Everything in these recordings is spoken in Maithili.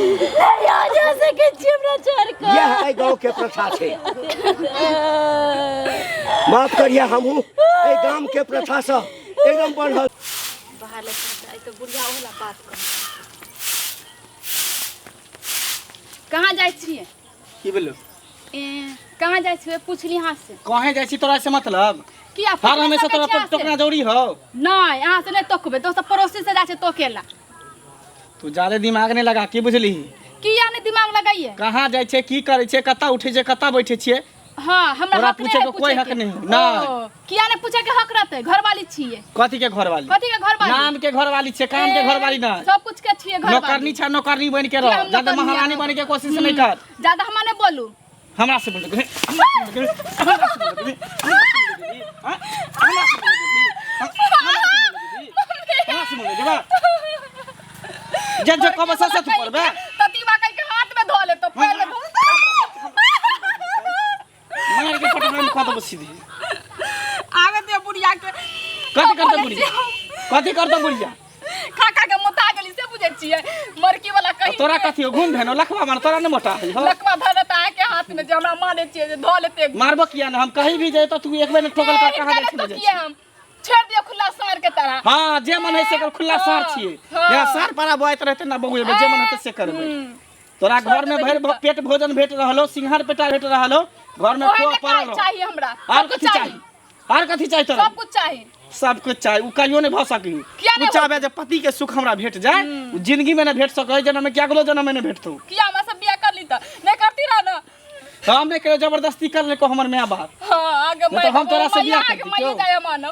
नहीं आ जा सकै छी हमरा छोड़ कऽ। यह एहि गाँव के प्रथा छै। माफ करिए, हमहूँ एहि गाम के प्रथा से एकदम बढ़ल। बाहर ले तो बुढ़िया ओला बात कर। कहाँ जाइ छियै? की भेलो? ए, कहाँ जाइ छियै पुछली अहाँ से। कहाँ जाइ छी तोरा से मतलब? किया? हर हमेशा तोरा पर टोकना जरूरी हो? नहीं, अहाँ से नहीं टोकबै, दोस्त पड़ोसी से जाइ छै टोकेला। तू ज्यादा दिमाग नहीं लगा, की बुझली? किया नहीं दिमाग लगाइए? कहाँ जाइ छै, की करै छै, कतऽ उठै छै, कतऽ बैठै छियै? हाँ, हमरा तोरा हक नहीं पूछे है के कोई हक पूछे के। नहीं हो, नहीं। ओ, किया नहीं पूछे के हक रहते? घरवाली छियै। कथी के घरवाली? कथी के घरवाली? नाम के घरवाली छै, काम के ए, घरवाली ना। सब कुछ के छियै घरवाली। नौकरनी छै, नौकरनी बन के रह, किया हम ज्यादा नौकरनी महारानी हब? बन के कोशिश नहीं कर। ज्यादा हमरा नहीं बोलू। हमरा से बोल, हमरा से बोल, हमरा से बोल, हमरा से बोल, हमरा से बोल, हमरा से बोल, जे जे कब से तू करबे? ततीवा कह के हाथ में धो ले तो पैर में धो। मार के पटना में कह देबो सीधे। आवे दे बुढ़िया के। कथी करता बुढ़िया? कथी करता बुढ़िया? खा खा के मोटा गेली से बुझै छियै, मरकी वाला कहीं। तोरा कथी हो? घूम भेनो लखवा मार, तोरा नहीं मोटा है हो। लखवा धरे त आके हाथ में जे हमरा माने छियै जे धो लेते। मारबो किया ना? हम कहीं भी जाए तो तू एक बेर ठोकल कर कहां जाइ तो छी? किए हम छोड़ दियो खुला सार के तरह। हां, जे मन है से कर, खुला सार छियै। हाँ। जेना सार पारा बोआइत रहते ना बहु, जे मन होते से करबै। तोरा घर में भरि पेट भोजन भेट रहलो, सिंघार पेटा भेट रहलो, घर में ओहे खोआ ने पड़ल का चाहिए हमरा? आर सब कुछ कथी चाही? आर कथी चाही तोरा? सब कुछ चाही। सब कुछ चाही, उ कहियो नहीं भऽ सकी। किया नहीं उ चाहबे जे पति के सुख हमरा भेट जाए, उ जिंदगी में नहीं भेट सकै, जन्म में क्या गेलो जन्म में नहीं भेटतौ। किया हमरा सब बियाह कर ली त नहीं करती रह ना? हम नहीं कहियो जबरदस्ती कर ले को हमर my बाप। हां, आगे नहीं तो हम तोरा से बियाह आगे करती मैं क्यों? जाय मानो।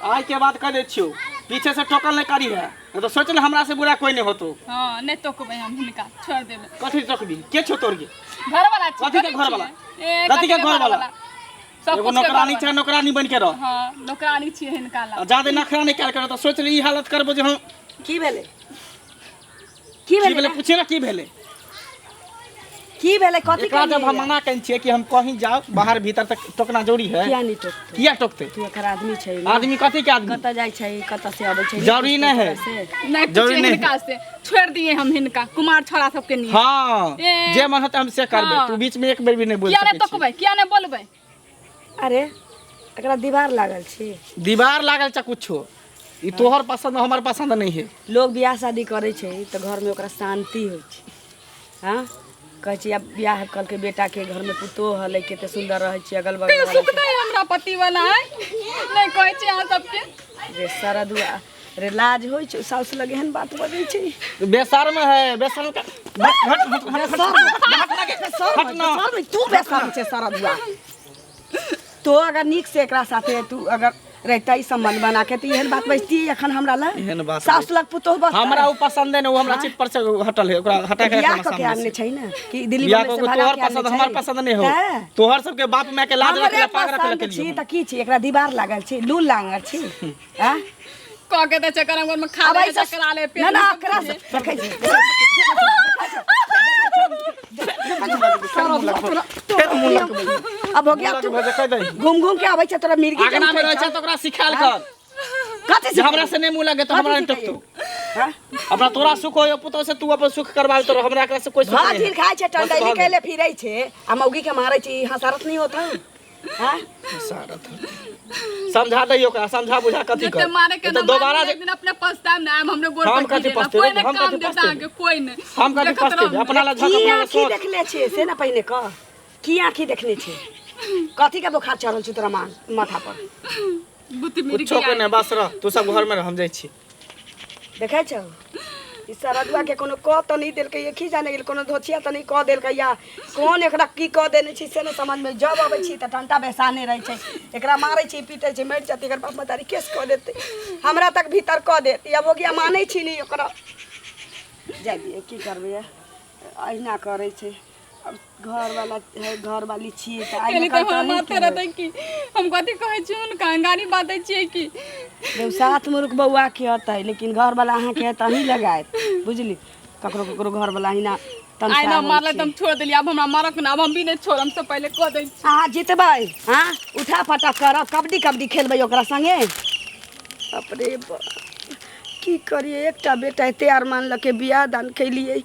आय के बाद कह दै छियौ, पीछे से ठोकल नहीं करी है, नहीं तो सोच ले हमरा से बुरा कोई नहीं होतो। हां, नहीं टोकबै हम हिनका, छोड़ देबै। कथी टोकबी? के छौ तोर के? घर वाला छी। कथी के घर वाला? ए, कथी के घर वाला? सब एगो कुछ के नौकरानी घर छै, नौकरानी बन के रह। वाला। हां, नौकरानी छी हिनका ला। आ ज्यादा नखरा नहीं कयल कर तो सोच ले ई हालत करबो जे हम। की भेलै? की की भेलै? भेलै पूछे ना, की भेलै? की भेलै? कथी एकरा जब हम कहलियै? मना केने छियै कि हम कहीं जाओ बाहर भीतर तक टोकना जरूरी है। किया नहीं टोकतै? किया टोकतै? तू एकर आदमी छै ने। आदमी कथी के आदमी? कतऽ जाइ छै, कतऽ से अबै छै? जरूरी नहीं है। से। नहीं जरूरी पूछे नहीं। हिनका से, छोड़ दिए हम हिनका कुमार छोरा सबके लिए। हाँ, ए। जे मन होतै हम से करबै। हाँ। तू बीच में एक बेर भी नहीं बोल किया नहीं सकै छी। टोकबै? किया नहीं बोलबै? अरे एकरा दीवार लागल छै। दीवार लागल छै कुछो, ई तोहर पसंद हमर पसंद नहीं है। लोग बियाह शादी करै छै तऽ घरमे ओकरा शांति होइ छै। हाँ, कहै छै आब बियाह कहलकै बेटा के घरमे पुतोह हलै, कते सुन्दर रहै छै अगल बगल कहियो वाला सुख नहीं हमरा पति वाला है, नहीं कहै छी अहाँ सबके। रे सरदुआ रे, लाज होइ छै साउस लग एहन बात बजै छै? बेशर्म है, बेशर्म का हट हट हट हट हट हट ना। बेशर्म तू, बेशर्म छै सरदुआ। तो अगर नीक से एकरा साथे तू अगर रहता ई संबंध बना के तऽ एहन बात बजती एखन हमरा लग? एहन बात साउस लग पुतोह बसतै? हमरा उ पसंद नहीं, उ हमरा चित पर से हटल है, ओकरा हटा के बियाह रखना कऽ के सामने आनने से। छै ने कि दिल्ली बियाह बम्बई कऽ से के भगा तोहर के आनने पसंद हमर छै? पसंद नहीं हो। तऽ? तोहर सबके बाप माय के लाज रखे हमरे ला, पाग रखे ला पसंद के छी लिए। तऽ की छी? एकरा दीवार लागल छै, लूल लागल छी? आँ? कह के तऽ चक्कर हम घरमे खा आब ले ऐसे चक्कर आले पेट ना ना में एकरा से देखै छी। अब हो गया तू घूम घूम के आबै छै तोरा मिर्गी आगना में रहै छै तऽ ओकरा सिखायल कर कथी? जे हमरा से नहीं मुँह लगे तो हमरा नहीं टोकतौ। हाँ? अपना तोरा सुख हो पुतोह से, तू अपन सुख करबा तो हमरा एकरा से कोई सुख भात नहीं है। ढील खाइ छै, बस टंडैली भऽ गेल। कैले फिरै छै आ मौगी के मारै छै, ई हंसारत नहीं होता? हाँ? सारत समझा दैयो ओकरा, समझा बुझा कथी जते कर मारे के तो ना दोबारा मारे, एक दिन अपने पछताएम ना, आम हमरे गोड़ हम पर कथी गिरेला। पछतेबै? कोई नहीं हम काम कथी देता पछतेबै? अहाँके कोई नहीं। हम कथी देखत पछतेबै? रहब। अपना ला झक की अपना ला आँखी सोच। देखले छै से ना पहिने कह, की आँखी देखने छै? कथी के बोखार चढ़ल छै तोरा माथा पर? बुद्धि मिर्गी कुछो के आयल। नहीं, बस रह तू सब घर में रह, हम जाइ छी। देखै छौ ई सरदुआ के कोनो कह तऽ नहि देलकै, की जाने गेल कोनो धोछिया तऽ नहि कह देलकै या कोन एकरा की कह देने छै से नहि समझमे। जब अबै छी तऽ टंटा बेसाने रहै छै, एकरा मारै छै, पीटै छै, मरि जेतै एकर बाप मतारी, केस कऽ देतै, हमरा तक भीतर कऽ देत। अब हो गया, मानै छी नहि ओकरा, जाय दियै, की करबै, अहिना करै छै। अब घरवाला है, घरवाली छियै तऽ आइ कहली ने तऽ काल्हि हम तऽ मारते अहीँके रहतै की? हम कथी कहै छी हुनका? गाली बाँटै छियै की? देखू, साथ मुरुख बौआ के हतै लेकिन घरवाला अहाँके है तऽ अहीं लगायत, बुझली? ककरो ककरो घरवाला अहिना तमसा आइ ना होइ मारले छै। तऽ हम छोड़ देलियै, आब हमरा मारक ना, आब हम भी नहि छोड़ब, से पहिले कऽ दै छी। अहाँ जितबै? हाँ, उठा पटक करब, कबड्डी कबड्डी खेलबै ओकरा संगे। बाप रे बाप। की करियै, एकटा बेटा एते अरमान लऽ के बियाह दान केलियै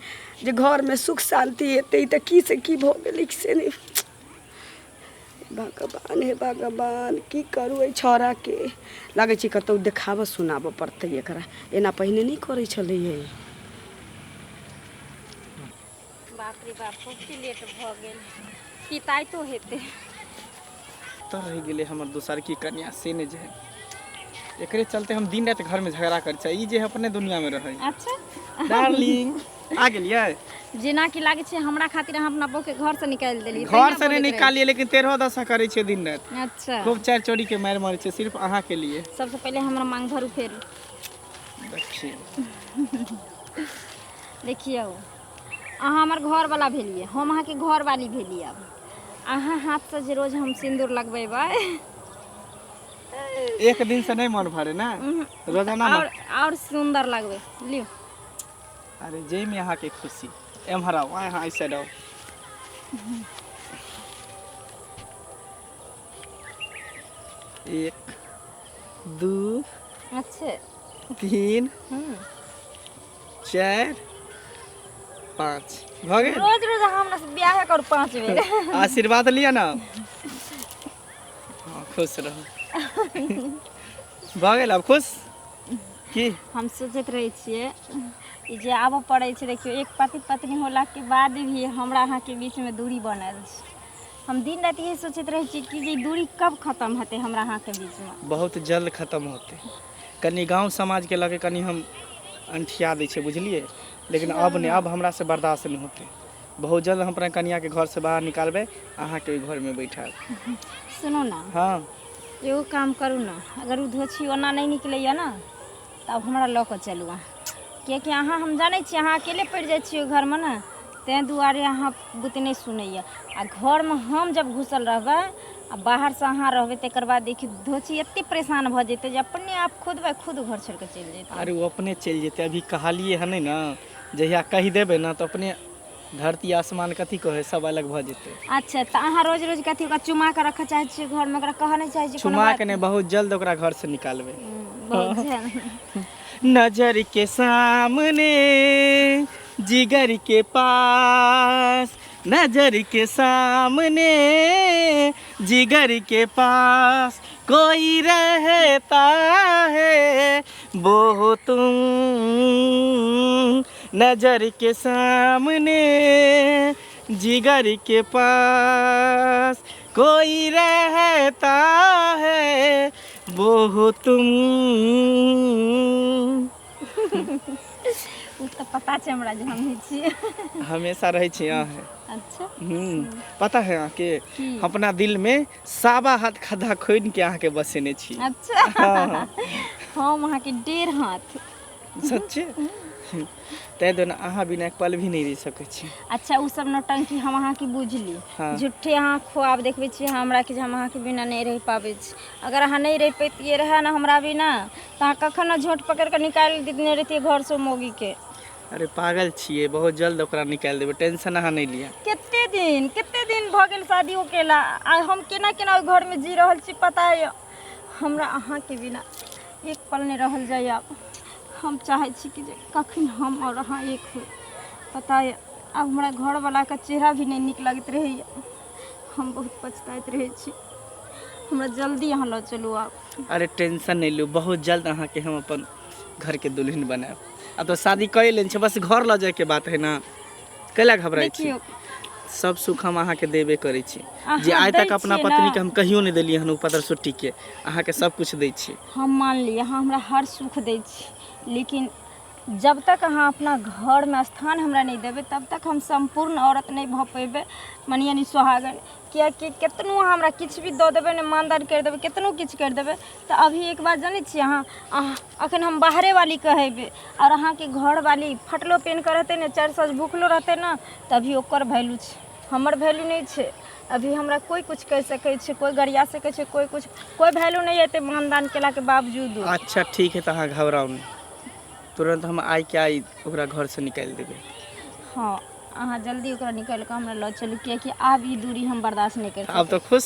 जे घरमे सुख शान्ति हेतै, तऽ की से की भऽ गेलै से नहि। भगवान, हे भगवान, की करू एहि छौड़ाके? लागै छै कतहु देखाबऽ सुनाबऽ पड़तै एकरा, एना पहिने नहि करै छलैए। बाप रे बाप, बहुते लेट भऽ गेल, पिताइतो हेतै। तऽ रहि गेलै हमर दोसर की कन्या, से नहि जे एकरे चलते हम दिन राति घरमे झगड़ा करै छी, ई जे अपने दुनियामे रहै। अच्छा डार्लिंग, आ गेलियै। जेना कि लागै छै हमरा खातिर अहाँ अपना बहू के घर से निकालि देलियै। घर से नहि निकालियै, लेकिन तेरहो दशा करै छियै दिन राति। अच्छा। खूब चारि चोरी के मारि मारै छियै सिर्फ अहाँके लिए। सबसे पहिले हमरा मांग भरू फेर। देखियौ देखियौ, अहाँ हमर घरवला भेलियै, हम अहाँके घरवाली भेलियै। आब अहाँ हाथसँ जे रोज हम सिन्दूर लगबेबै। एक दिन से नहीं मन भरे ना, रोजाना और सुंदर लगबे। लियो। अरे जे में अहाँ के खुशी। एम्हर आओ, आए हाँ, ऐसे आओ। एक दू अच्छे 3 4 5 भऽ गेल। रोज रोज अहाँ हमरा से बियाह करू 5 बेर। आशीर्वाद लिअ ना। हाँ, खुश रहू। भऽ गेल, आब खुश की? हम सोचैत रहै छियै ई जे आबऽ पड़ै छै, देखियौ एक पति पत्नी होलाके बाद भी हमरा अहाँके बीचमे दूरी बनल छै। हम दिन राति यही सोचैत रहै छी कि जे दूरी कब खत्म हेतै हमरा अहाँके बीचमे। बहुत जल्द खत्म होतै। कनि गाँव समाजके लऽ के कनि हम अंठिया दै छियै, बुझलियै? लेकिन अब नहि, अब हमरासँ बर्दाश्त नहि होतै। बहुत जल्द हम अपना कनियाके घरसँ बाहर निकालबै, अहाँके ओहि घरमे बैठायब। सुनू ना। हाँ। एगो काम करू ना, अगर ओ धोछी ओना नहि निकलैए ना तऽ आब हमरा लऽ कऽ चलू अहाँ, किएकि अहाँ हम जानै छी अहाँ अकेले पड़ि जाइ छियै ओहि घरमे ने, ताहि दुआरे अहाँ बुते नहि सुनैए। आ घरमे हम जब घुसल रहबै आ बाहरसँ अहाँ रहबै, तकर बाद देखियौ धोछी एते परेशान भऽ जेतै जे अपने आप खुद बाइ खुद घर छोड़ि कऽ चलि जेतै। अरे ओ अपने चलि जेतै, अभी कहलियै हँ नहि ने, जहिया कहि देबै ने तऽ अपने धरती आसमान कथी कहै सब अलग भऽ जेतै। अच्छा, तऽ अहाँ रोज रोज कथी ओकरा चुमा कऽ रखऽ चाहै छियै घरमे? ओकरा कहऽ नहि चाहै छियै कोनो चुमा बात? के नहि, बहुत जल्द ओकरा घर से निकालबै। बहुत जल्द। नजर के सामने जिगर के पास, नजर के सामने जिगर के पास कोई रहता है वो हो तुम। नजर के सामने जिगर के पास कोई रहता है वो हो तुम। ओ तऽ पता छै हमरा जे हमही छियै। हमेशा रहै छी अहाँ। अच्छा। पता है अहाँके, हम अपना दिल में 1.25 हाथ खद्धा खोदि के अहाँके बसेने छी। अच्छा। हाँ। हम अहाँके 1.5 हाथ। सच्चे? ताहि दुआरे अहाँ बिना एक पल भी नहि रहि सकै छी। अच्छा, ओ सब नौटंकी हम अहाँके बुझली। हाँ। झूठे अहाँ ख्वाब देखबै छियै हमरा कि जे हम अहाँके बिना नहि रहि पाबै छी। अगर अहाँ नहि रहि पैतियै रहए ने हमरा बिना, तऽ अहाँ कखन ने झोँट पकड़ि कऽ निकालि देने रहितियै घरसँ मौगीके। अरे पागल छियै, बहुत जल्द ओकरा निकालि देबै, टेंशन अहाँ नहि लिअ। कते दिन भऽ गेल शादियो केला, आ हम केना केना ओहि घरमे जी रहल छी पता यऽ हमरा। अहाँके बिना एक पल नहि रहल जाइए। आब हम चाहै छी कि जे कखन हम आओर अहाँ एक होइ। पता यऽ, आब हमरा घरवलाके चेहरा भी नहि नीक लगैत रहैए। हम बहुत पछताइत रहै छी। हमरा जल्दी अहाँ लऽ चलू आब। अरे टेंशन नहि लियौ, बहुत जल्द अहाँके हम अपन घरके दुल्हन बनायब। आब तऽ शादी कए लेने छै, बस घर लऽ जायके बात है ना, कैला घबराइ छी? देखियौ, सब सुख हम अहाँके देबे करै छी। अहाँ जे आइ दै तक अपना छियै पत्नी ने। के हम कहियो नहि देलियै हन, ओ पदरसुट्टी के अहाँके सब कुछ दै छी। हम मानली अहाँ हमरा हर सुख दै छी, लेकिन जब तक अहाँ अपना घरमे स्थान हमरा नहि देबै तब तक हम सम्पूर्ण औरत नहि भऽ पेबै, मने यानी सुहागन। किएकि केतनो अहाँ हमरा किछु भी दऽ देबै ने, मानदान करि देबै, केतनो किछु करि देबै, तऽ अभी एक बात जानै छियै अहाँ, अखन हम बाहरे वाली कहेबै, आओर अहाँके घरवाली फटलो पेन्ह कऽ रहतै ने, 4 साँझ भुखलो रहतै ने, तऽ अभी ओकर वैल्यू छै, हमर वैल्यू नहि छै। अभी हमरा कोइ किछु कहि सकै छै, कोइ गरिया सकै छै, कोइ किछु, कोइ वैल्यू नहि एतै मानदान केलाके बावजूदो। अच्छा ठीक है, तऽ अहाँ घबराउ नहि, तुरन्त हम आइ के आइ ओकरा घरसँ निकालि देबै। हँ, अहाँ जल्दी ओकरा निकालि कऽ हमरा लऽ चलू, किएकि आब ई दूरी हम बर्दाश्त नहि करि आब तऽ खुश?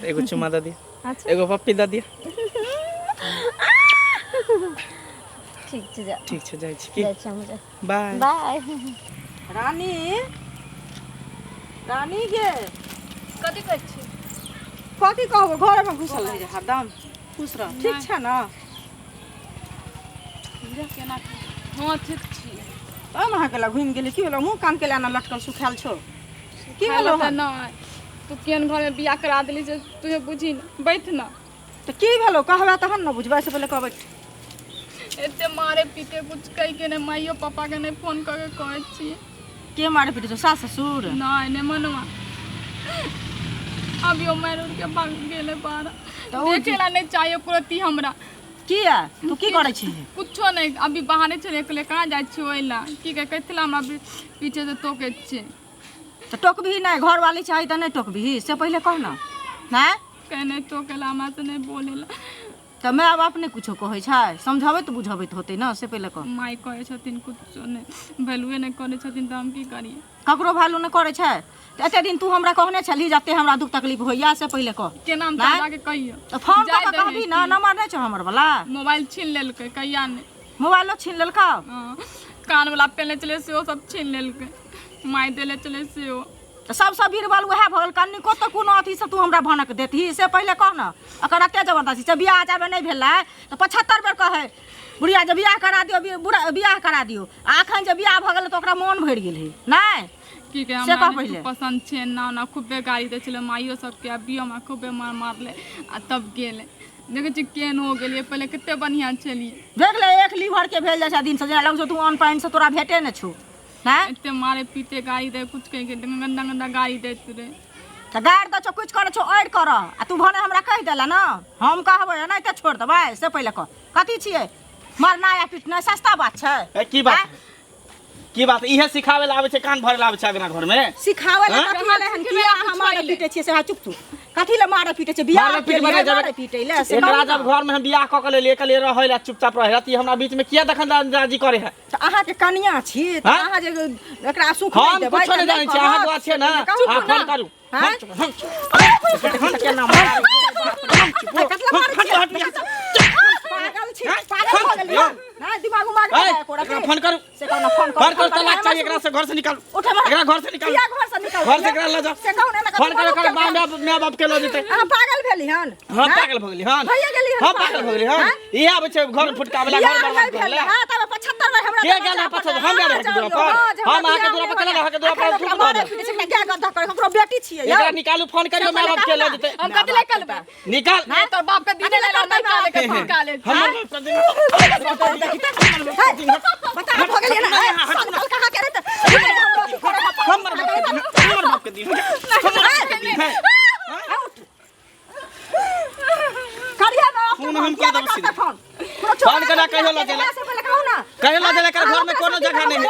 एगो चुम्मा दऽ दिअ। अच्छा। एगो पप्पी दऽ दिअ। ठीक छै, जा। ठीक छै, जाइ छी। की जाइ छी हम, जा। बाय। बाय। रानी, रानी गे। कथी कहै छी? कथी कहबो, घरमे घुसल रहै छै हरदम। खुश रह, ठीक छै ने? केना? हँ, ठीक छी। तब अहाँके लग घुमि गेली, की भेलो? मुँह कान के लाना लटकल सुखायल छौ, की भेलो? तऽ नहि, तू केहन घरमे बियाह करा देली से तूहे बुझी ने। बैठ ने। तऽ की भेलो, कहबै तहन ने बुझबै, से पहिले कहबै। एते मारे पीटे, कुछ कहि के नहि, माइयो पापा के नहि फोन कऽ के कहै छियै। के मारे पीटे छौ, सास ससुर? नहि नहि, मनुआ अभियो मारि उड़ के भाग गेलै बाहर। देखे ला नहि चाहिए एको हमरा। किया, तू की करै छी? कुछो नहि, अभी बाहरे चले अकेले कहाँ जाइ छी ओहि ला। की कहै, कथी ला हमरा पीछे से टोकै छियै? तऽ टोकबही नहि? घरवाली चाही तऽ नहि टोकबही, से पहिले कह ने। नहि कहीं नहि टोकेला, हमरा से नहि बोलेला। तऽ माय बाप नहि कुछो कहै छै? समझाबैत बुझाबैत होतै ने, से पहिले कह। माय कहै छथिन कुछो नहि, वैल्यूए नहि करै छथिन, तऽ हम की करियै? ककरो वैल्यू नहि करै छै तऽ एते दिन तू हमरा कहने छलही जते हमरा दुख तकलीफ होइया, से पहिले कह। केना हम नहि? जाके कहियो? तऽ फोन कऽ जाय के दही। कहबी ने, नंबर नहि छौ हमर वाला? मोबाइल छीन लेलकै कहिया नहि। मोबाइलो छीन लेलकौ? हँ, कान वाला पेनले छलै सेहो सब छीन लेलकै, माय देले छलै सेहो। तऽ सबसँ बीरबल उएह भऽ गेल। कनिको तऽ कोनो अथीसँ तू हमरा भनक देतही, से पहिले कह ने। एकर एते जबरदस्ती छै। बियाह जाबे नहि भेलै तऽ 75 बेर कहै बुढ़िया जे बियाह करा दियौ, बुढ़ा बियाह करा दियौ। आ एखन जे बियाह भऽ गेलै तऽ ओकरा मोन भरि गेल है नहि? की कहे, से हमरा कह नहि पहिले। खूब पसन्द छै एना ओना। खूबे गाली दै छलै माइयो सबके। अभियो हमरा खूबे मार मारलै आ तब गेलै। देखै छी केहन हो गेलियै, पहिले कते बढ़िआँ छलियै। देख ले, एक लीवर के भेल जाइ छै दिनसँ, जेना लगै छौ तू अन्न पानिसँ तोरा भेटे नहि छौ। हैं? एते मारे पीटे, गाली दै, कुछ कहि के गंदा गंदा गाली दैत रहै। तऽ गारि दै छौ, किछु करै छौ, अड़ि कर आ तू भने हमरा कहि देला ने, हम कहबै नहि तऽ छोड़ि देबै, से पहिले कह। कथी छियै मरनाइ आ पिटनाइ सस्ता बात छै? ए, की बात है? की बात? इहे सिखावे ला आबै छै, कान भरे ला आबै छै अगना घर में? सिखावे ला हाँ? कथी लै हन? किया अहाँ मारे पीटे छियै से? चुप तू। कथी ले मारे पीटे छियै? बियाह मारे पीट बने मारे पीटे ले से एकरा कहू जब ने। घर में हम बियाह कऽ के लेलियै, कहलियै रहै ला, चुपचाप रहै ला, तऽ ई हमरा बीच में किया दखल अंदाजी करे है? तऽ अहाँके कनिया छी तऽ हाँ? अहाँ जे एकरा सुख नहि हम देबै कुछो तऽ नहि जानै छी। अहाँ कहत, दुआ छियै ने? से कहू अहाँ ने। फोन करू। हाँ? हम चुप, केना मारै? कतला मारै छियै? पागल छी, पागल भऽ गेलियै नहि? दिमाग उमाग ए, नहि एको एकरा रति। फोन करू। से कहू ने, फोन करू। फोन करू, तलाक चाहिए एकरा से, घर से निकालू। उठे मार। एकरा घर से निकालू। किया घर से निकाल? घर से एकरा लऽ जाओ। से कहू ने, फोन करू, करू, माय बाप, माय बाप के लऽ जेतै। अहाँ पागल भेली हन? हम पागल भऽ गेली हन? भइए गेली हन हम पागल भऽ गेली हन? हाँ? इहे आबै छै घर फुटकावे ला, घर बियाह बर्बाद नहि करै भेल ला। हाँ, तब 75 बेर हमरा के दरवाजा गेल है पर 75? हम गेल हाँ, है दुआरा पर? जाउ, हाँ, जे हम हमरा अहाँके बियाह दुआरा पर नहि केना होइया। अहाँके दुआरा पर एखन थूक ओकरा दऽ मारै देब। पीटै छै, एकरा गाय गद्दा करै, ककरो बेटी छियै यौ। एकरा निकालू, फोन करियौ, माय बाप के लऽ जेतै। हम कथी लए करबै? निकाल। नहीं तोर बाप के दिने कथी लए ले करबै? निकाले के निकाले। हमर बाप के दिन। हे, बता भऽ गेलियै ने, हे, सनकल कहाँ के रहै तऽ? हमर बाप के दिन, हमर बाप के दिन, हमर बाप के दिन है। करिया बाप के फोन हम किया कऽ देबै नहि सीधे। करतै फोन? कोनो फोन करा कहियो लऽ जेला जेला। से पहिले कहू ना। कहियो लऽ जेला, एकर घर में कोनो जगह नहीं है।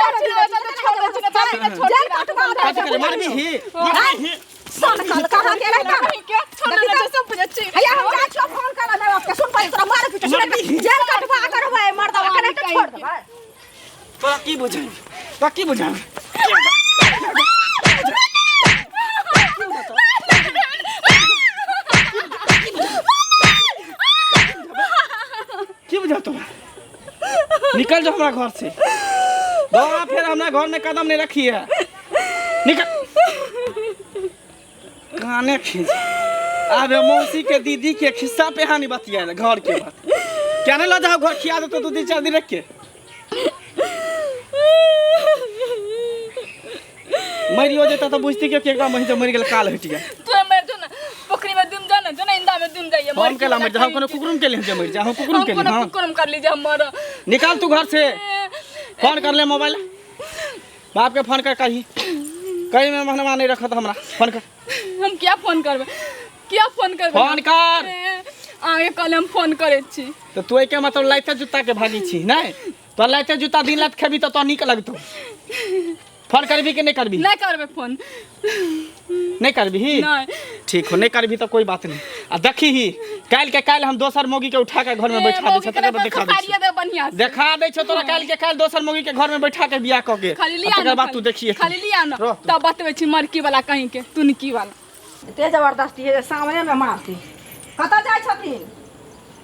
जेल कटवा दे। कथी करे? मारबी ही, मारबी ही। सनकल कहाँ के रहै तऽ? के छोड़ दे, सब बुझै छी। हैया हम जाइ छियौ फोन करऽ माय बाप के। सुन पहिले, तोरा मारे पीटे सुन, जेल कटवा करबै मर्दवा के, नहि तऽ छोड़ देबै। तोरा की बुझाइ? तोरा की बुझाइ? की बुझा तोरा? निकल जाओ हमरा घर से। दोबारा फिर हमरा घर में कदम नहीं रखी है। निकल। काने खींच आबे मौसी के दीदी के खिस्सा पे हानि बतिया घर के बात क्या नहीं। ला जाओ घर, खिया दे तो 2-4 दिन रख के मरियो जेता तो बुझती के एकरा मही से मरि गेल, काल हटि गेल। तू मर जो ना, पोखरी में डूब जा ना, जो ना इंदा में डूब जाइए। हम केला मर जा? हम कोनो कुकुरुम के लिए जे मरि जा? हम कुकुरुम हम के लिए? कोनो हाँ कुकुरम कर लीजिए, हम मर। निकाल तू घर से। फोन कर ले मोबाइल, बाप के फोन कर। कही कहीं में मनवा नहीं रखत हमरा, फोन कर। हम क्या फोन करबै? क्या फोन करबै? फोन कर। आगे कल हम फोन करै छी। तो तू के मतलब लाइते जूता के भागी छी? नहीं तो लाइते जूता दिन रात खेबी तो नीक लगतौ। फोन करबी कि नहीं करबी? नहीं करबै फोन। नहीं करबी? नहीं। ठीक हो, नहीं करबी तो कोई बात नहीं। आ देखी ही, काल्हि के काल्हि हम दोसर मौगी के उठा के घर में बैठा दै छौ, तकर बाद देखा दै छौ। दे बढ़िया से। देखा दै छौ तोरा काल्हि के काल्हि दोसर मौगी के घर में बैठा के बियाह कऽ के। खाली आ लिया तकर बाद तू देखिए। खाली लिया ना। रह तू। तब बतबै छी मरकी वाला कहीं के तुनकी वाला। एते जबरदस्ती है जे सामने में मारती। कतऽ जाइ छथिन?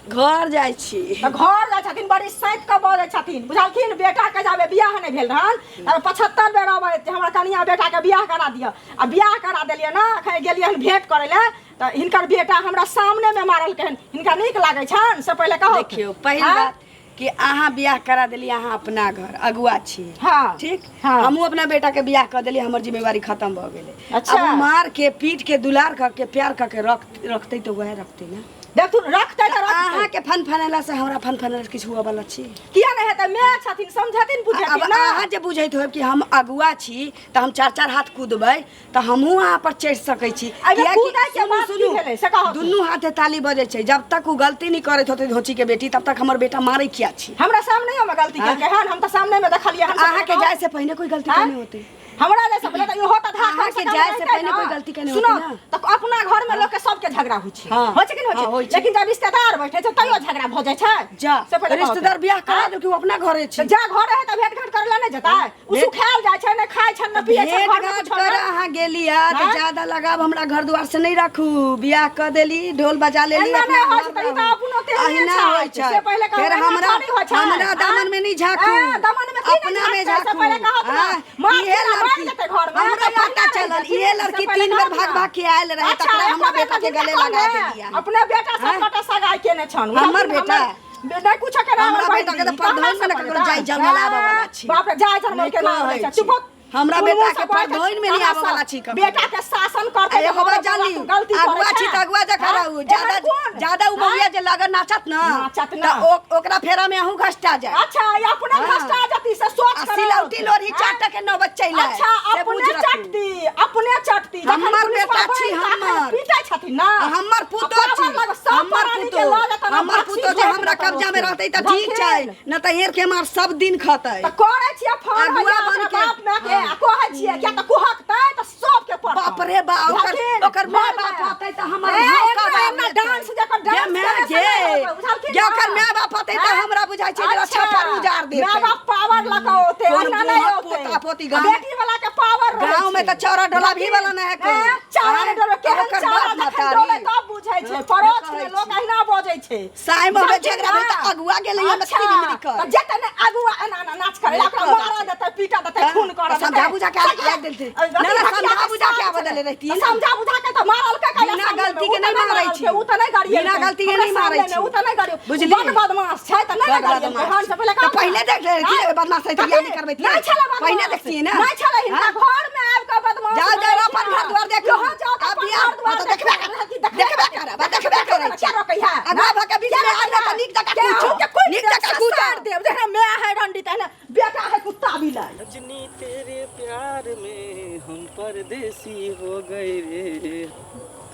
घर जाइ छी। तऽ घर जाइ छथिन, बड़ी सैत कऽ बजै छथिन, बुझलखिन? बेटाके जाबे बियाह नहि भेल रहन तब 75 बेर अबै जे हमरा कनिया बेटाके बियाह करा दिअ। आ बियाह करा देलियै ने, एखन गेलियै हन भेंट करै लए तऽ हिनकर बेटा हमरा सामनेमे मारलकै हन। हिनका नीक लागै छनि से पहिले कहू। देखियौ, पहिल बात कि अहाँ बियाह करा देली, अहाँ अपना घर अगुआ छी। हाँ। ठीक। हाँ। हमहूँ अपना बेटा के बियाह कर देली, हमर जिम्मेवारी खत्म भऽ गेलै। अच्छा। अब मार के पीट के दुलार कर के प्यार कर के रखते तो वह रखते ना। देखथुन, रखतै तऽ रखतै। अहाँ के फन फनेला से हमरा फन फनेला से किछु हुअ वाला छी? किया नहि हेतै? माय छथिन, समझथिन बुझथिन अब ना। अहाँ जे बुझैत होब कि हम अगुआ छी तऽ हम चार चार हाथ कूदबै तऽ हमहूँ अहाँ पर चढ़ि सकै छी। एहिमे किएकि कूदै के सुनू, बात की सुनू, भेलै से कहू। दुनू हाथे ताली बजै छै। जब तक ओ गलती नहि करैत होतै धोची के बेटी, तब तक हमर बेटा मारै किया छी? हमरा सामने में गलती केलकै हन, हम तऽ सामने में देखलियै हन। अहाँके जाय से पहिने कोई गलती आँय? केने होतै? हमरा जैसे पहिले तऽ इहो तऽ धाक अहाँके जाय से पहिने कोई गलती केने सुनो होतै ना? तऽ अपना घर में लोग के सबके झगड़ा होइ छै। हाँ। होइ छै कि नहि हाँ, होइ होइ छै? छै। लेकिन जब रिश्तेदार बैठे छै तैयो झगड़ा भऽ जाइ छै। जा से पहिले कहू। रिश्तेदार बियाह करा दो कि ओ अपना घरे छी। तऽ जा घर है तऽ भेंट घाट करै लए नहि जेतै? ओ सुखायल जाइ छै, नहि खाइ छै, नहि पियै छै, भेंट घरमे घाट कुछो कर नहि। अहाँ गेली है तऽ आँय? ज्यादा लगाव हमरा घर द्वार से नहीं राखू। बियाह कर देली, ढोल बजा लेली, एना अपना नहि होइ घर छै, तऽ ई तऽ रहू। अपनो तेहने अहिना छै। होइ छै। से पहिले कहू, फेर एना हमरा थोड़ी होइ छै। हमरा दामन में नहीं झाँकू। आँय, दामन में की नहि अपना में झाँकतै? से झाँकू। पहिले कहत ना। आँय, मार इहे के मारि लड़की जेतै घरमे, हमरा तऽ पता अहिना चलल, रहि इहे जेतै। लड़की से पहिले 3 बेर कहत भाग ना। भाग के आयल रहे, अच्छा, तकरा हमरा एको बेर बेटा के तऽ गले जिनका लगा कहने, देलियै। अपने बेटा आँय? सब कटा सगाई केने छन। हमर बेटा? नहि कुछ के हमरा बेटा के तऽ परधोइन में ने ककरो जाय जंगल आबऽ वाला छी। बाप रे, जाय जंगल के नहि नाम कहै लै छै। छी। चुप हो। हमरा दुनू बेटा से के कहै छै, परधोइन में नहीं आबऽ वाला छी ककरो। बेटा के शासन करतै आ एगो बात जान ली, गलती करै अगुआ छी छै। तऽ अगुआ जकाँ हाँ? रहू। ज्यादा एहन कोन? ज्यादा उ मौगिया जे लगन नाचत ना, नाचत ना। तऽ ओकरा फेरा में अहूँ घसटा जाय। अच्छा, ई अपने हाँ। घसटा जती से सोच आ कर। सिलौटी लोढ़ी चाट के नौबत चलि आयल। अच्छा, से बुझ अपने रखू। चटती, अपने चटती। जखन हमर पुलिस बेटा बाबा छी, तखन हमर। पीटै छथिन ना। आ हमर पुतोह आ छी, पावर लग सब हमर प्राणी के पुतोह, लऽ जेतन आ हमर बक्सी पुतोह जे ठोकि हमरा देतन कब्जा में ओतै। रहतै तऽ ठीक छै, बुझलखिन? न तऽ हेर के मार सब दिन खतै। तऽ करै छियै फोन अगुआ होइया बन अपना के। बाप माय के, आ कहै छियै किया तऽ कुहकतै तऽ सबके पड़तै। बाप रे बा, ओकर बुझलखिन? ओकर माय घरमे। बाप होतै तऽ हमर ए, भाव एना कबार एना लेतै। डांस जकर गे डांस माय करे से गे, नहि होतै, बुझलखिन गे ना? ओकर माय बाप होतै तऽ आँय? हमरा बुझाइ छै जे अच्छा, छप्पर उजार देतै। माय बाप पावर लऽ कऽ औतै, कोन एना नहि बुढ़ औतै। पोता पोती गाँव में- बेटी वाला के पावर रहै गाँव में छै। तऽ चौरा डोला भी वाला नहि है कोई। ए, चौरा आँय? डोला केहन ओकर चौरा बाप जखन महतारी। डोले तब बुझै छै। पड़ोस में कहै लोक छी। अहिना बजै छै। साँझ में बुझलखिन झगड़ा भेल ना? तऽ अगुआ गेलै हन अच्छा, तिरिमिरी कर। तऽ जेतै ने अगुआ एना एना नाच करै नहि ओकरा करै मारऽ छै। देतै, पीटऽ देतै, हँ? खून करऽ तऽ समझा देतै। बुझा के आबि देलथिन। अरे, ना, ना, रखिया समझा के बुझा के साथ आबऽ देले रहितियै तऽ ने। समझा बुझा के तऽ मारलकै कैला बिना सामने में? गलती उ के तऽ नहि नहि मारै मारलकै, छी। उ तऽ नहि गरियेलकै। बिना गलती के हमरा नहि मारै सामने में छी। उ तऽ नहि गरियेलकै। बुझलियै? बड बदमाश छै तऽ नहि ने बड गरियेलकै। बदमाश हन से पहिले तऽ कहू पहिले ने। देख लेलखिन, आँय? बदमाश है तऽ बियाह नहि करबैतियै। नहि छलै बदमाश। पहिने देखतियै ने। नहि छलै, हिनका हाँ? घर में आबि कऽ बदमाश जाओ जाओ बनै अपन छै। घर द्वार देखू। यहाँ जाओ तऽ आब अपन बियाह घर द्वार हाँ तऽ देखू। देखबे कर, देखबे करब, आ देखबे करै छी। क्या रोकै है? अगुआ भऽ के बीच में आयल ने तऽ नीक जकाँ पूछू, नीक जकाँ पूछू। देव जेना माय है रंडी तहिना बेटा है कुत्ता बिलाइ। रजनी तेरे प्यार में हम परदेसी हो गए रे।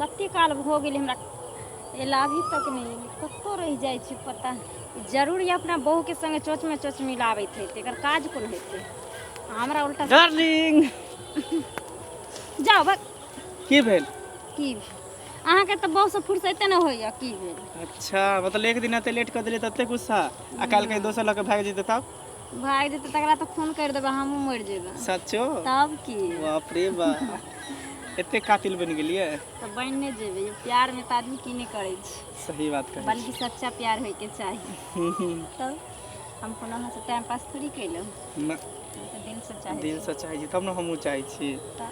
कते काल भऽ गेलै हमरा एला, अभी तक नहि एलै। कतऽ रहि जाइ छै पता जरूर। ई अपना बहूके संगे चोचमे चोच मिलाबैत हेतै। एकर काज कोन हेतै हमरा उल्टा। डार्लिंग, जाउ बक। की भेल? की भेल? अहाँके तऽ बहुसँ फुर्सते नहि होइए, की भेल? अच्छा, मतलब एक दिन एते लेट कऽ देलियै तते गुस्सा, आ काल्हि कहीं दोसर लऽ कऽ भागि जेतै तब? भागि जेतै तकरा तऽ फोन करि देबै, हमहूँ मरि जेबै। सचो? तब की। बाप रे बा, एते कातिल बनि गेलियै? तऽ बनि नहि जेबै? प्यारमे तऽ आदमी की नहि करै छै। सही बात कहै। बल्कि सच्चा प्यार होइके चाही। तब हम कोनो अहाँसँ टाइम पास थोड़ी केलहुँ? ना। हम तऽ दिलसँ चाहै छी। दिलसँ चाहै छी तब ने हमहूँ चाहै छी। तऽ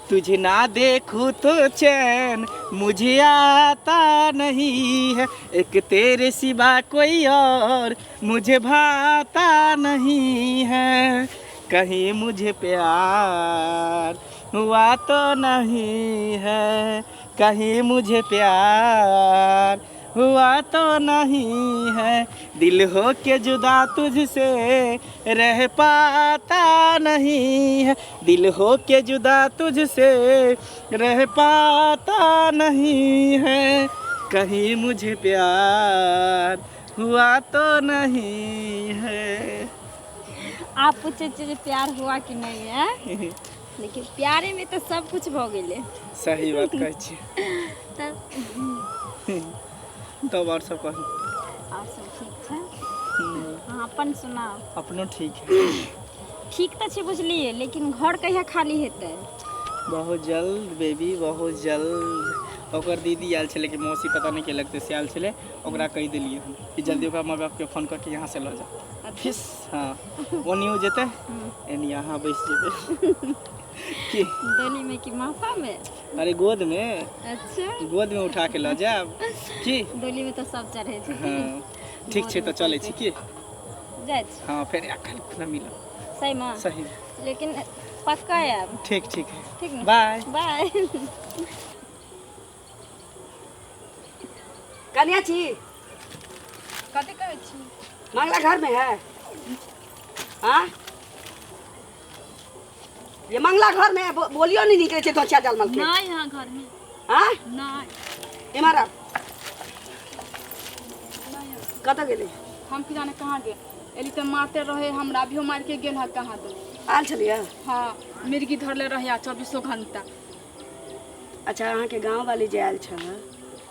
तुझे ना देखूं तो चैन मुझे आता नहीं है, एक तेरे सिवा कोई और मुझे भाता नहीं है, कहीं मुझे प्यार हुआ तो नहीं है, कहीं मुझे प्यार हुआ तो नहीं है, दिल हो के जुदा तुझसे रह पाता नहीं है, दिल हो के जुदा तुझसे रह पाता नहीं है, कहीं मुझे प्यार हुआ तो नहीं है। आप पूछै छियै जे प्यार हुआ कि नहीं है, लेकिन प्यारे में तऽ सब कुछ भऽ गेलै। सही बात कहै छी। तऽ तब आओर सब कहू। आओर सब ठीक छै, अहाँ अपन सुनाउ। अपनो ठीक है। ठीक तऽ छै बुझलियै, लेकिन घर कहिया खाली हेतै? बहुत जल्द बेबी, बहुत जल्द। ओकर दीदी आयल छलै कि मौसी पता नहि के लगतै से आयल छलै, ओकरा कहि देलियै हम कि जल्दी ओकरा माँ बापके फोन कऽ के यहाँ से लऽ जा। फिस हाँ ओनियो जेतै एनी अहाँ बैस जेबै की डोली में कि माफा में? अरे गोद में। अच्छा गोद में उठा के लऽ जायब की? डोली में तऽ सब चढ़ै छै। हाँ ठीक छै तऽ चलै छी की? जाइ छी। हाँ फेर काल्हि खुना मिलब। सही में? सही। लेकिन पक्का आयब? ठीक ठीक है। ठीक ने? बाय बाय। कन्या छी। कथी कहै छी? मंगला घर में है? हाँ ये मंगला घर में है, बोलियो नहीं निकले छे धोचिया जलमल के। नहीं यहाँ घर में। हाँ नहीं। इमहर आ। कतऽ गेलै? हम की जाने कहाँ गेल। एली तऽ मारते रहे हमरा, अभियो मार के गेल है कहाँ तो। आयल छलियै? हाँ मिर्गी धरले रहे 24 घंटा। अच्छा अहाँके गाँव वाली जे आयल छल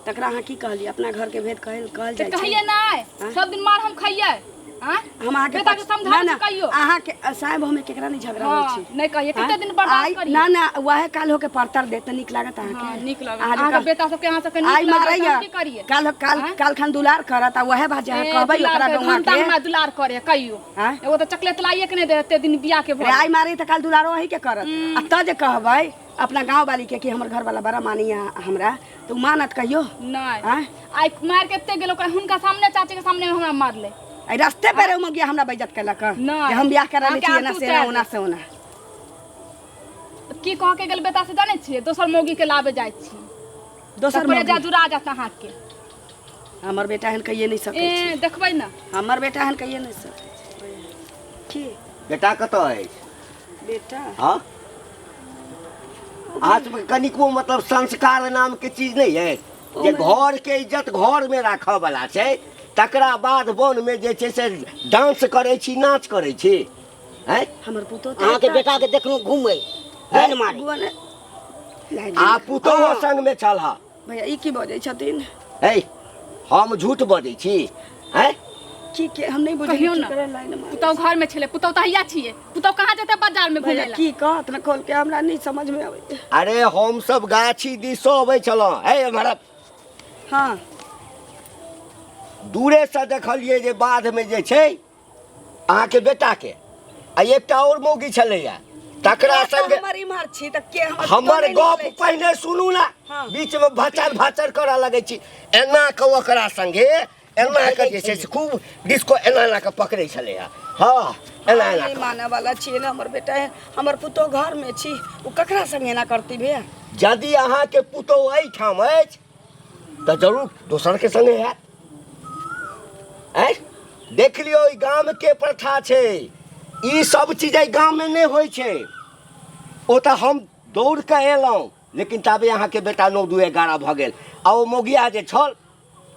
तकरा अहाँ की कहलियै? अपना घर के भेद कहल कहल तऽ जाइ छै। कहिए नहीं, सब दिन मार हम खाइए। हाँ हम अहाँके बेटा के ना समझा ना कहियो। अहाँके साहेब हमे केकरा नहीं झगड़ा होइ हाँ छै। नहीं कहिए, हाँ? कते दिन बर्दाश्त आइ करिए। ना ना वएह काल होके परतर दे तऽ नीक लागत अहाँके। हाँ नीक लागत। अहाँ जे अहाँके बेटा सबके अहाँ सबके नीक आइ लागत, मारैया हम की करिए? काल काल आँय? काल खन दुलार करत आ वएह बात जे अहाँ ए, कहबै दुलार ओकरा करे, गौआ घंटा के। हमरा दुलार करे कहियो। आँय? एगो तऽ चॉकलेट लाइए के नहीं दे एते दिन बियाह के रे भर। आइ मारी तऽ काल दुलारो अही के करत। आ तऽ जे कहबै अपना गाँव वाली के कि हमर घर वाला बड़ा मानिया हमरा, तऽ उ मानत कहियो? नहीं। आँय? आइ मार के एते गेल ओकरा हुनका सामने, चाची के सामने हमरा मारले। एहि रास्ते पर मगिया हमरा बेइज्जत केलक नहि। जे हम बियाह करा लै अहाँके छी एना आंसू से एना उतारि ओना से ओना। की कह के गेल बेटा से जानै छियै? दोसर मौगी के लाबे जाइ छी। दोसर तकरे जा मौगी? जुड़ा जात अहाँके। हमर बेटा एहन कहिए नहीं सकै ए छै। देखबै ना। हमर बेटा एहन कहिए नहीं सकै छै। की बेटा कतऽ अछि? बेटा? हाँ अहाँ सबके कनिको मतलब संस्कार नाम के चीज नहीं है जे घर के इज्जत घर में राखऽ वाला छै, तकरा बाद वन में जे छै से डांस करै छी, नाच करै छी। हैं? हमर पुतोह तऽ अहाँके एकटा बेटा के देखलहुँ घूमै लाइन मारै। बुआ ने लाइन आ पुतोहो संग में छल। भैया ई की बजै छथिन? है हम झूठ बजै छी? हैं? की के हम नहीं बुझलियै कहियौ की ना। करे लाइन मारै। पुतोह घर में छलै, पुतोह तऽ हैया छियै, पुतोह कहाँ जेतै बाजार में भैया घूमै ला? की कहत न खोल के हमरा नहीं समझ में आबै। अरे हम सब गाछी दिसो अबै छलहुँ। हे हमरा हाँ दूरे से देखलियै जे बाध में जे छै अहाँके बेटा के आ एकटा और मौगी छलैया तकरा संगे। हमर इम्हर छी तऽ के हमर पुतोह हमर नहि गप निकलै छै। पहिने सुनू ना। हाँ। बीच में भाचर भाचर करऽ लगै छी। एना के ओकरा संगे एना के जे छै से खूब डिस्को एना एना के पकड़ै छलैया। हाँ एना एना नहीं के। माने वाला छियै ने हमर बेटा है, हमर पुतोह घर में छी, ओ ककरा संगे एना करती भैया? यदि अहाँके पुतोह एहिठाम अछि तऽ जरूर दोसर के संगे हैत। आँय देख लियौ ई गाम के प्रथा छै, ई सब चीज एहि गाम में नहि होइ छै। ओ तऽ हम दौड़ कऽ एलहुँ, लेकिन ताबे अहाँके बेटा 9 2 11 भऽ गेल आ ओ मौगिया जे छल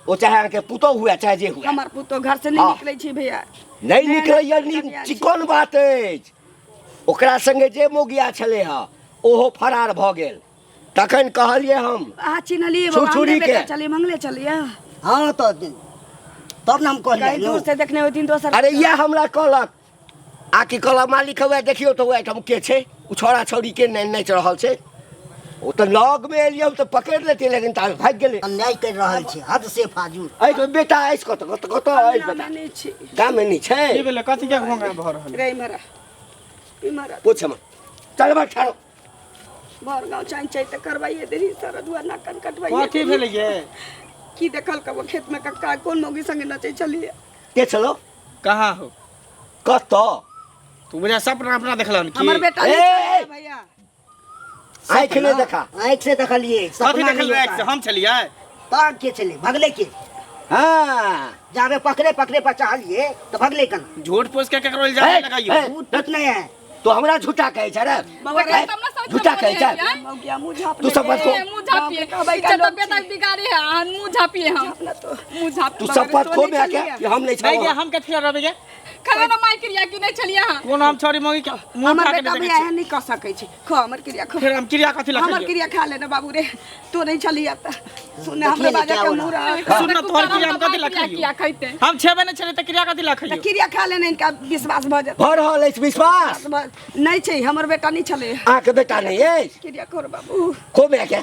ओ चाहे अहाँके पुतोह हुए चाहे जे हुए। हमर पुतोह घर से नहीं हाँ। निकलै छी भैया। नहीं निकलैया। कनिया छी। चिकन बात अछि, ओकरा संगे जे मौगिया छलै हँ ओहो फरार भऽ गेल। तखन कहलियै हम अहाँ चिन्हलियै बाबा, छुरछुरी हमरे बेटा के। चलिए मंगले चलिए। हाँ तऽ तब ने हम कहलियै कहीं दूर से देखने होथिन दोसर। अरे इएह हमरा कहलक आ की कहलक मालिक हौवे देखियौ तऽ ओहिठाम के छै, ओ छौड़ा छौड़ी के नहि नाचि रहल छै। ओ तऽ लग में एलियै हम तऽ पकड़ि लेतियै, लेकिन ताबे भागि गेलै। अन्याय करि रहल छै हद से फाजूल। एहि बेटा अछि कतऽ कतऽ कतऽ अछि गाममे बेटा? नहि छी। गाममे नहि छै? की भेलै? कथी के घोंघा भऽ रहल? रे इम्हर आ, इम्हर आ। पूछ हमर चल बा ठाड़ो। भर गाँव चाहि चाहि तऽ करवाइए देली सरदुआ नाक कान कटवाइए। कथी भेलै ये? की देखल कबो खेत में कक्का कोन मौगी संगे नचै छलियै? के छलो? कहाँ हो? कतऽ? तू बुझा सपना अपना देखलहन की? हमर बेटा नहीं ए, छलै ए। भैया। आँखि नहि देखा। आँखि से देखलियै। कथी सपना नहीं देखलियै? आँखि से होता। हम छलियै? तब के छलै? भगलै के? हाँ जाबे पकड़े पकड़े पर चाहलियै तऽ भगलै केना? झूठ पोस के केकरो इल्जाम ए, नहि लगाइयो। ए, झूठ फूट नहीं है। तो हमरा झूठा कहै छै रे? बौआ रे, तब ना सब झूठा कहै छै? मौगिया मुँह झाँप तू सब ले। खो। ए, मुँह झाँपिए। कहबै का इज्जत लोग बेटा छी। बिगाड़े है, अहाँ मुँह झाँपिए हम। झाँपना तो। मुँह झाँप। तू शपथ खो में के कि हम नहीं नहीं छलहुँ। गे, हम कथी रहबै गे? खरे ना माय क्रिया की नहीं छलियै अहाँ? कोन हम छौड़ी मौगी के मुँह हमर उठा के बेटा नहि भैया देखै छी। एहन नहीं कह सकै छै। खो हमर क्रिया खो। फेर हम क्रिया कथी लए हमर खाइयो? क्रिया खा लेना बाबू रे, तू नहीं छलियै तऽ सुन देखिए हमरे ने बाजा क्या के हो मुँह रहा। रह। सुन ना, तोहर क्रिया हम कथी लए खाइयो? किया खैते? हम छेबे नहि छलियै तऽ क्रिया कथी लए तऽ खाइयो? क्रिया खा लेने इनका विश्वास भऽ जेतै। भऽ रहल अछि विश्वास? नहीं छै, हमर बेटा नहीं छलै। अहाँके बेटा नहि अछि? क्रिया खोर बाबू। खो में के।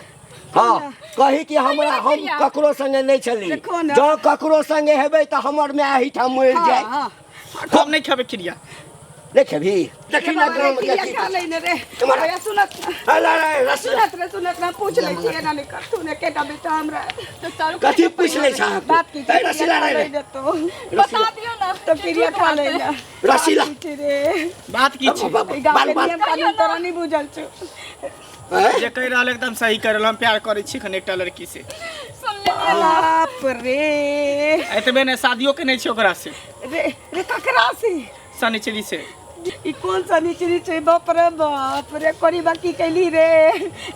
हाँ कही कि हमरा हम ककरो संगे नहीं छली। देखो ना। जँ ककरो संगे हेबै तऽ हमर माय एहिठाम मरि जाय। हाँ। हम नहीं खेबै खिरिया। नहीं खेबही? देखी ना गाँव में क्रिया की खा ले रे। तुम्हारा- भैया सुनत अरे अरे रसिला। सुनत रे, सुनत ना, पूछ ले छियै ना निकल तू ने केटा बेटा हमरा। तऽ चारू कथी पूछ ले छह? बात की ए, रसिला रे रे। तो बता दियौ ने। तो क्रिया खा ले ना। रसिला। रे बात की छै? ई गाँव बाल के बाल नियम कानून तोरा नहीं बुझल छौ। हैं? जे कहि रहल एकदम सही कर रहल, हम प्यार करै छी एखन एकटा लड़की से। सुन लेलियै। बाप रे। एतबे नहि, शादियो केने छी ओकरा से। रे रे, ककरा से? शनिचरी से। ई कोन शनिचरी छै? बाप रे बाप रे, कोरी बा की कैली रे?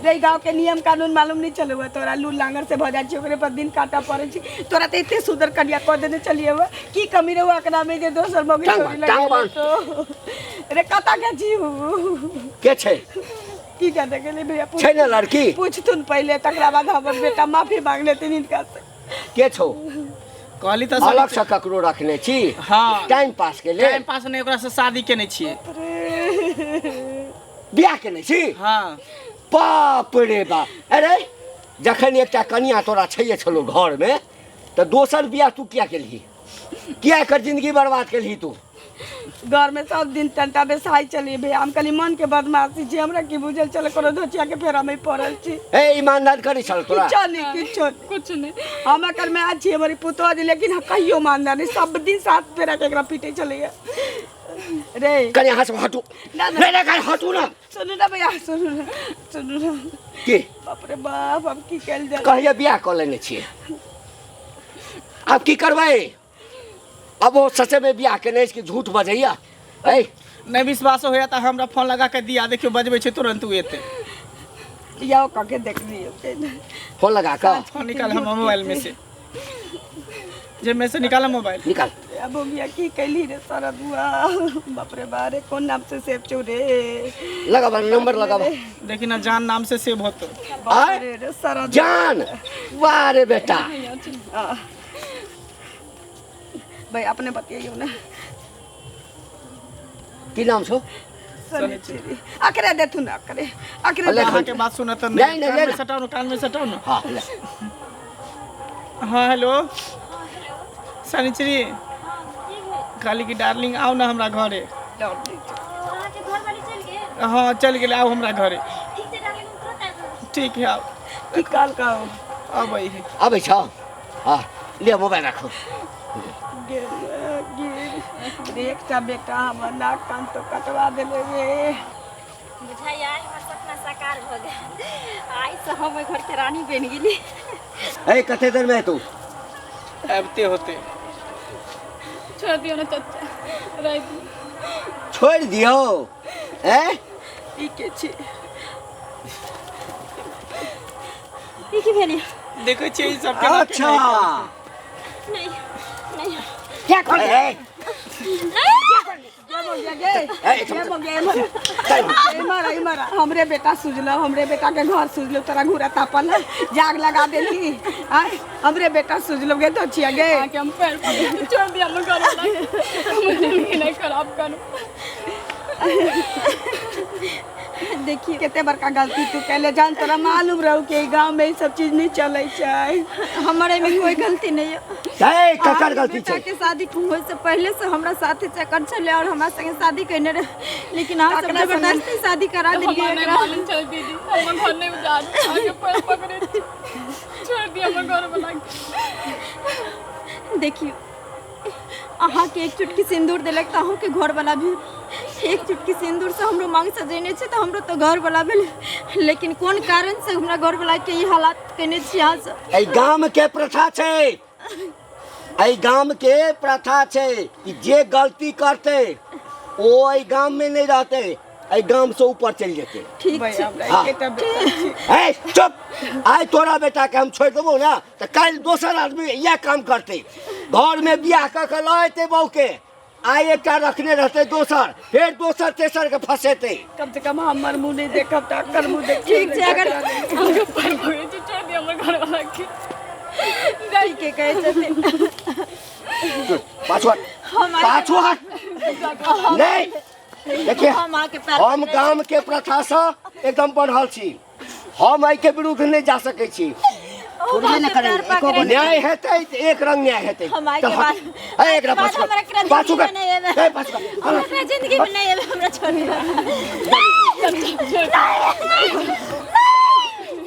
रे, गाँव के नियम कानून मालूम नहीं चले हुआ तोरा? लू लांगर से भऽ जाइ छै, ओकरे पर दिन काटा पड़ै छै। तोरा तऽ एते सुंदर कनिया कऽ देने चलिए हुआ, की कमी रहुआ एकरा में जे दोसर मौगी टांग छोरी बान्ह, टांग लगा बान्ह। तो रे कतऽ के छी उ? के छै? की जाने गेलै भैया, पूछ छै ने लड़की? पूछथुन पहिले, तकरा बाद हमर बेटा माफी मांग लेथिन हिनका से। के छौ? कहली तऽ अलग से ककरो रखने छी? हाँ। टाइम पास के लेल? टाइम पास नहि, ओकरा से शादी केने छियै। बियाह केने छी? हाँ। बाप रे बाप, अरे जखन एकटा कनिया तोरा छैये छलो घर में तऽ दोसर बियाह तू किया केलही? किया एकर जिंदगी बर्बाद केलही तू? घर में सब दिन टंटा बेसाई चली भैया, हम कहली मन के बदमाशी छी, हमरा की बुझल चले कोनो धोचिया के फेरा में पड़ल छी। ए ईमानदार करी छल तोरा? किछो नहीं, किछो नहीं। कुछ नहीं। हम एकर माय छी, हमर पुतोह जी, लेकिन कहियो मानदा नहीं, सब दिन सात फेरा के एकरा पीटे चलैया रे। कनि यहाँ से हटू। ना, ना। नहीं नहीं, कनि हटू ना। सुनू ना भैया, सुनू ना, सुनू ना। की? बाप रे बाप, हम की कयल जाय? कहिया बियाह कऽ लेने छियै, आब की करबै? अब ओ सचे में बियाह केने अछि कि झूठ बजैया? ऐ नहि विश्वास होइया तऽ हमरा फोन लगा के दिया, देखियौ बजबै छै तुरंत उ एतै। याओ कऽ के देख लियौ। फोन लगा कऽ फोन निकाल हम मोबाइल में से, जे में से निकाल मोबाइल। निकाल। अब भैया की कैली रे सरदुआ? बाप रे बाप रे, कोन नाम से सेव छौ रे? लगाबा नंबर लगाबा। देखी ना, जान नाम से सेव होतो। आय? रे रे सरदुआ। जान, वाह रे बेटा। भाई अपने बतियाइयो ना। की नाम छौ? शनिचरी। अकरे देथुन, अकरे अकरे। ले। अहाँके बात सुनत नहीं, नहीं, कान में ले। सटाउ ने, कान में सटाउ ने। हाँ ले। हाँ हेलो शनिचरी, कहली कि डार्लिंग आउ ना हमरा घरे। अहाँके घरवाली चलि गेल? हाँ चलि गेलै, आउ हमरा घरे। ठीक छै डार्लिंग, हम तुरंत आबि रहल छी। ठीक है, आउ। की कहल कहू? अबै है। अबै छ? हाँ लिअ मोबाइल राखू। गेल गेल रे, एकटा बेटा हमर नाक कान तो कटवा देले रे। बुझाइया आइ हमर सपना साकार भऽ गेल, आइ से हम ओहि घरके रानी बनि गेली। ए कते देर में तू? आबिते होते। छोड़ दियौ ने चचा, राति छोड़ि दियौ? ए ई के छी? ई की भेल? देखै छियै ई सब केना। अच्छा। नहीं नहीं। क्या कर? ए, गे इमरा इमरा, हमरे बेटा सुझलो, हमरे बेटा के घर सुझलो, तोरा घूरा तापल है, जाग लगा देली आय, हमरे बेटा सुझलो गे तो छिया गे। अहाँके हम पैर पकड़ै छी, छोड़ दिअ हमर घरवाला के। हमर जिंदगी नहीं खराब करू। देखिए कते बड़का गलती तू कैले, जान तोरा मालूम रहू कि ई गांव में ई सब चीज नहीं चलै छै। हमर एहिमे कोई गलती नहीं है। ए ककर गलती बेटा छै? के शादी होय से पहले से हमरा साथे चक्कर छलै और हमरा संगे शादी केने रहे, लेकिन अहाँ सब ककरा संगे? जबरदस्ती शादी करा हमरा देलियै नहीं एकरा। मालूम छलै दीदी, हमर घर नहीं उजाड़ू, अहाँके पैर पकड़ै छी, छोड़ दिअ हमर घरवाला के। देखियौ अहाँके एक चुटकी सिन्दूर देलक तऽ अहूँके घरवला भेल, एक चुटकी सिन्दूर से हमरो मांग सजेने छै तऽ हमरो तऽ घरवला भेल, लेकिन कोन कारण से हमरा घरवला के ई हालात केने छी अहाँ सब? एहि गाम के प्रथा छै, एहि गाम के प्रथा छै कि जे गलती करतै ओ एहि गाम में नहीं रहतै, एहि गाम से ऊपर चलि जेतै। ठीक भैया छै। हमरा हाँ। एकेटा बेटा छी। ए चुप, आइ तोरा बेटा के हम छोड़ि देबौ ना तऽ काल्हि दोसर आदमी इएह काम करतै। घर में बियाह कऽ के लऽ एतै बहू के, आइ एकटा रखने रहतै दोसर, फेर दोसर तेसर के फसेतै। कम से कम हमर मुँह नहीं देखब तऽ अकर मुँह देखियौ। ठीक छै, अगर अहाँके पैर पकड़ै छी, छोड़ दिअ हमर घरवाला के। ठीके कहै छथिन। पाछू हट, हम आइ पाछू हट। नहीं देखिए हम अहाँके पैर हम गाम के प्रथा से एकदम बढ़ल छी। हम एहिके विरुद्ध नहि जा सकै छी। छोड़बे नहि करै, एको गो नहि। न्याय हेतै तऽ एक रंग न्याय हेतै। हम आइ के तऽ बाद ए, एकरा आइ के बाद पाछू हमरा कर, एकरा पाछू जिंदगी कर, में नहीं एबै। ए, पाछू कर। हम एकरा जिंदगी में नहीं एबै, हमरा छोड़ दिअ।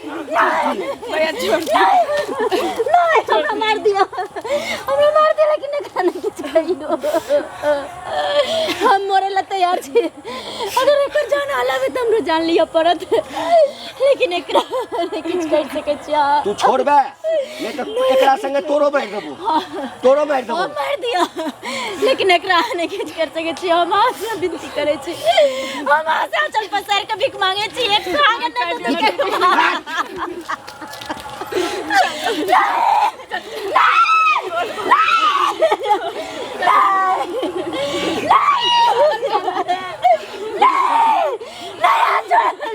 भैया छोड़। नहीं, हमरा मार दिया, हमरा मार दिया, लेकिन एकरा नहीं किछु कहियो। हम मरे ला तैयार छी। अगर एकर जान हलावे तऽ हमरो जान लिअ पड़त, लेकिन एकरा नहि किछु करि सकै छी अहाँ। तू छोड़बे नहि तऽ एकरा संगे तोरो मारि देबो, तोरो मारि देबो। हम मारि दिअ, लेकिन एकरा अहाँ नहि किछु करि सकै छी। हम अहाँ से विनती करै छी, हम अहाँ से आँचल पसारि कऽ भीख मांगै छी, एक सुहागन नहि तऽ दुनू के।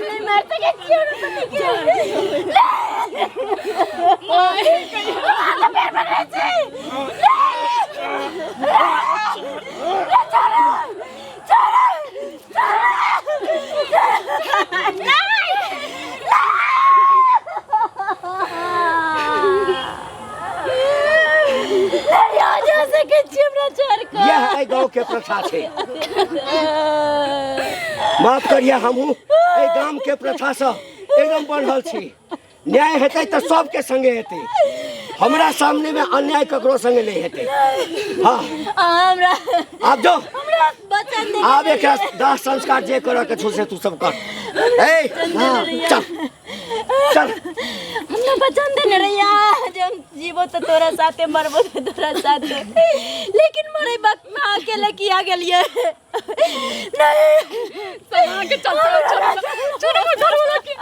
नहि मारि सकै छी हमरा पतिके। जा सकै छी हमरा छोड़ कऽ। इएह एहि गाँव के प्रथा छै। माफ करिए, हमहूँ एहि गाम के प्रथासँ एकदम बढ़ल छी। न्याय हेतै तऽ सबके संगे हेतै, हमरा सामने में अन्याय ककरो संगे नहीं हेतै। हाँ, हमरा आब जो हमरा वचन दे। आब एकरा दाह संस्कार जे करऽ के छौ से तू सब कर। ए, हाँ, चल चल। हमरा वचन देने रहिया जे हम जीबो तऽ तोरा साथे, मरबो तऽ तोरा साथे, लेकिन मरे वक्त में अकेले किया गेलिए? नहीं, सब अहाँके चलते छोड़ो, छोड़ो घरवाला के।